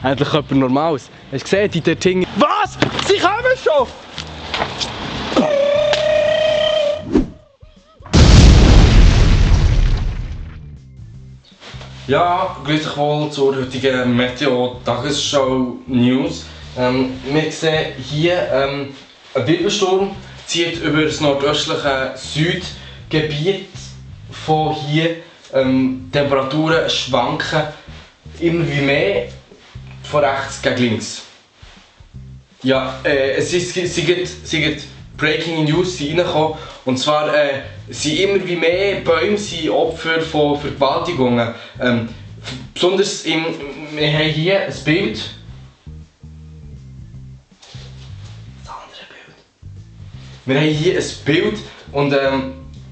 Endlich jemand Normales. Hast du gesehen, die dort hinten... Was? Sie kommen schon! Ja, grüß dich wohl zur heutigen Meteo-Tagesschau-News. Wir sehen hier, ein Wirbelsturm zieht über das nordöstliche Südgebiet von hier. Temperaturen schwanken immer wie mehr von rechts gegen links. Ja, es sind Breaking News reingekommen. Und zwar sind immer wie mehr Bäume sind Opfer von Vergewaltigungen. Besonders wir haben hier ein Bild. Das andere Bild. Wir haben hier ein Bild und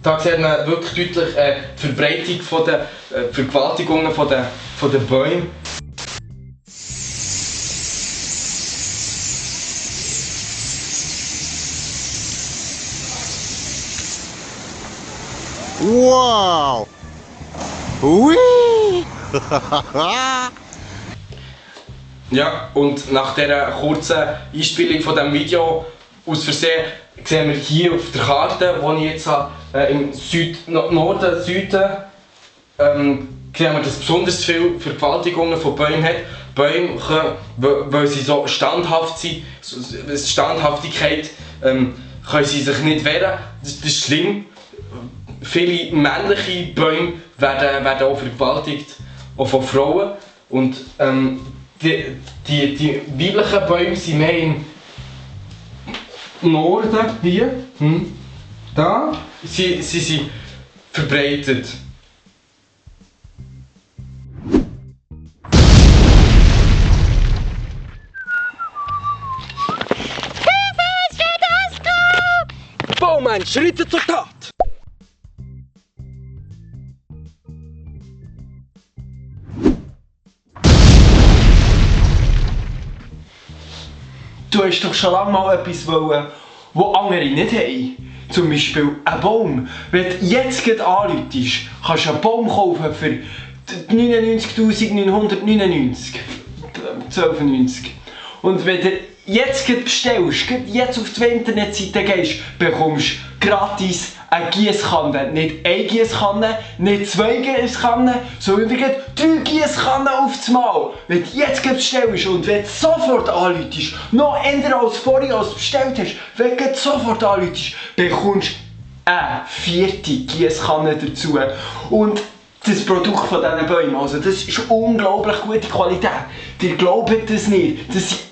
da sieht man wirklich deutlich die Verbreitung von der Vergewaltigungen von den Bäumen. Wow! Ui! Ja, und nach dieser kurzen Einspielung von diesem Video aus Versehen sehen wir hier auf der Karte, die ich jetzt habe, im Norden, Süden, sehen wir, dass besonders viele Vergewaltigungen von Bäumen hat. Bäume können, weil sie so standhaft sind, Standhaftigkeit, können sie sich nicht wehren. Das ist schlimm. Viele männliche Bäume werden auch vergewaltigt, auch von Frauen. Und die weiblichen Bäume sind mehr im Norden, hier, da, sie sind verbreitet. Baumann, Schritte zur Tat! Du hast doch schon lange mal etwas wollen, was andere nicht haben. Zum Beispiel einen Baum. Wenn du jetzt gerade anrufst, kannst du einen Baum kaufen für 99.999. 12,90. Und wenn du jetzt bestellst, jetzt auf die Internetseite gehst, bekommst du gratis eine Giesskanne. Nicht eine Giesskanne, nicht zwei Giesskannen, sondern 3 Giesskannen auf das Mal. Wenn du jetzt bestellst und wenn du sofort anrufst, noch eher als vorher als du bestellt hast, wenn du sofort anrufst, bekommst du eine 4. Giesskanne dazu. Und das Produkt von diesen Bäumen, also das ist unglaublich gute Qualität. Ihr glaubt das nicht, das sind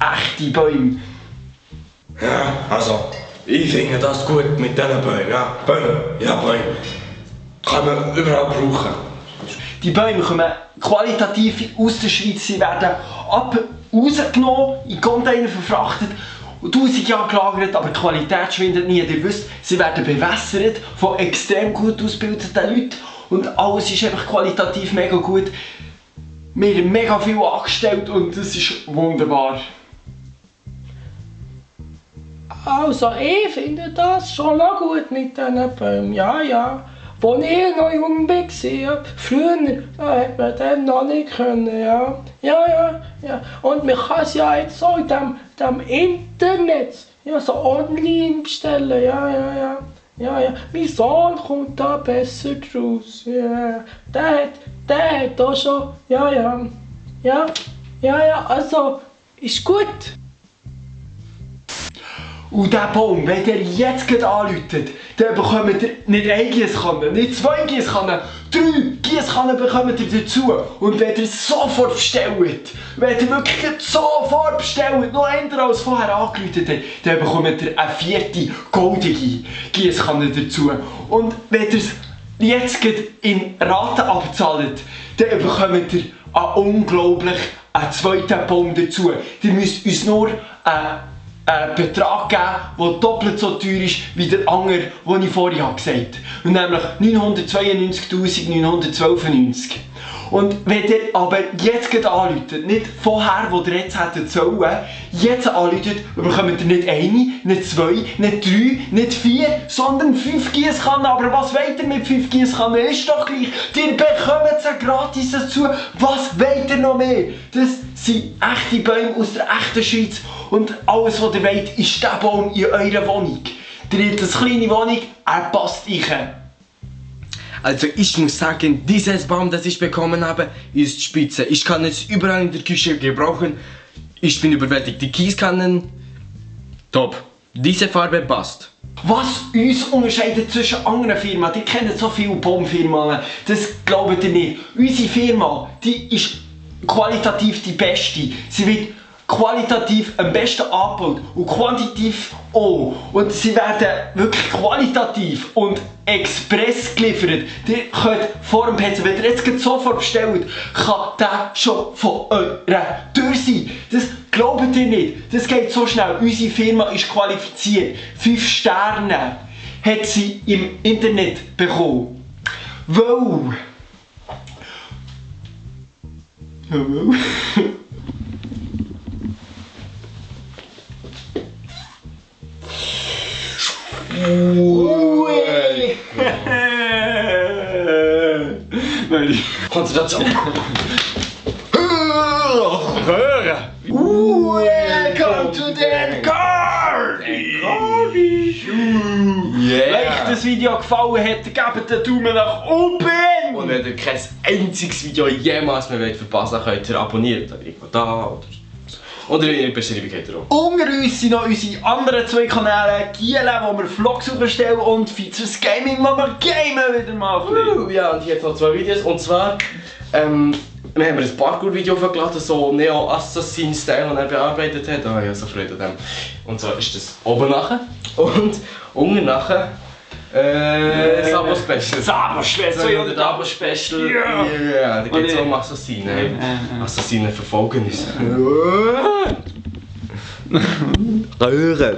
echte Bäume. Ja, also, ich finde das gut mit diesen Bäumen. Ja, Bäume. Kann man überall brauchen. Die Bäume kommen qualitativ aus der Schweiz, sie werden rausgenommen, in Container verfrachtet und 1000 Jahre gelagert, aber die Qualität schwindet nie. Ihr wisst, sie werden bewässert von extrem gut ausgebildeten Leuten und alles ist einfach qualitativ mega gut. Wir haben mega viel angestellt und das ist wunderbar. Also ich finde das schon noch gut mit diesen Bäumen, ja. Als ich noch jung war, früher, da hat man das noch nicht können, ja. Und man kann es ja jetzt so in dem Internet, ja, so online bestellen, ja. Mein Sohn kommt da besser draus, ja. Der hat auch schon, ja, also, ist gut. Und dieser Baum, wenn ihr jetzt anruft, dann bekommt ihr nicht eine Giesskanne, nicht 2 Giesskannen, 3 Giesskannen bekommt ihr dazu. Und wenn ihr sofort bestellt, wenn ihr wirklich sofort bestellt, noch eher als vorher angerufen habt, dann bekommt ihr eine 4. goldige Giesskanne dazu. Und wenn ihr es jetzt in Raten abzahlt, dann bekommt ihr eine unglaublich einen zweiten Baum dazu. Ihr müsst uns nur einen Betrag geben, der doppelt so teuer ist wie der andere, den ich vorhin gesagt habe. Und nämlich 992'912,90. Und wenn ihr aber jetzt anruft, nicht vorher, wo ihr jetzt hättet sollen, jetzt anruft, bekommt ihr nicht eine, nicht zwei, nicht drei, nicht vier, sondern 5 Giesskannen. Aber was wollt ihr mit 5 Giesskannen? Ist doch gleich. Ihr bekommt sie gratis dazu. Was wollt ihr noch mehr? Das sind echte Bäume aus der echten Schweiz. Und alles, was ihr wollt, ist der Baum in eurer Wohnung. Ihr habt eine kleine Wohnung, er passt rein. Also ich muss sagen, dieses Baum, das ich bekommen habe, ist spitze. Ich kann es überall in der Küche gebrauchen. Ich bin überwältigt. Die Gießkannen, top. Diese Farbe passt. Was uns unterscheidet zwischen anderen Firmen, die kennen so viele Baumfirmen, das glaubt ihr nicht. Unsere Firma, die ist qualitativ die beste. Sie wird qualitativ am besten angebaut und quantitativ auch. Und sie werden wirklich qualitativ und express geliefert. Ihr könnt vor dem PC, wenn ihr jetzt sofort bestellt, kann der schon von eurer Tür sein. Das glaubt ihr nicht. Das geht so schnell. Unsere Firma ist qualifiziert. 5 Sterne hat sie im Internet bekommen. Wow! Nein. Konzentration. Welcome to the Cardi! Yeah. Wenn euch das Video gefallen hat, gebt einen Daumen nach oben! Und wenn ihr kein einziges Video jemals mehr verpassen wollt, könnt ihr abonnieren. Irgendwo da oder in der Beschreibung habt ihr auch. Unter uns sind noch unsere anderen 2 Kanäle, Giele, wo wir Vlogs stellen und Features Gaming, wo wir Gamen wieder machen. Ja, und hier jetzt noch 2 Videos. Und zwar, wir haben ein Parkour-Video hochgeladen, so Neo-Assassin-Style, den er bearbeitet hat. Oh, ich habe so Freude an dem. Und zwar ist das oben nachher und unten nachher Sabo Special. Sabo Special! Sabo Special. Ja! Ja, da geht es um Assassinen. Assassinen verfolgen uns. Röhren.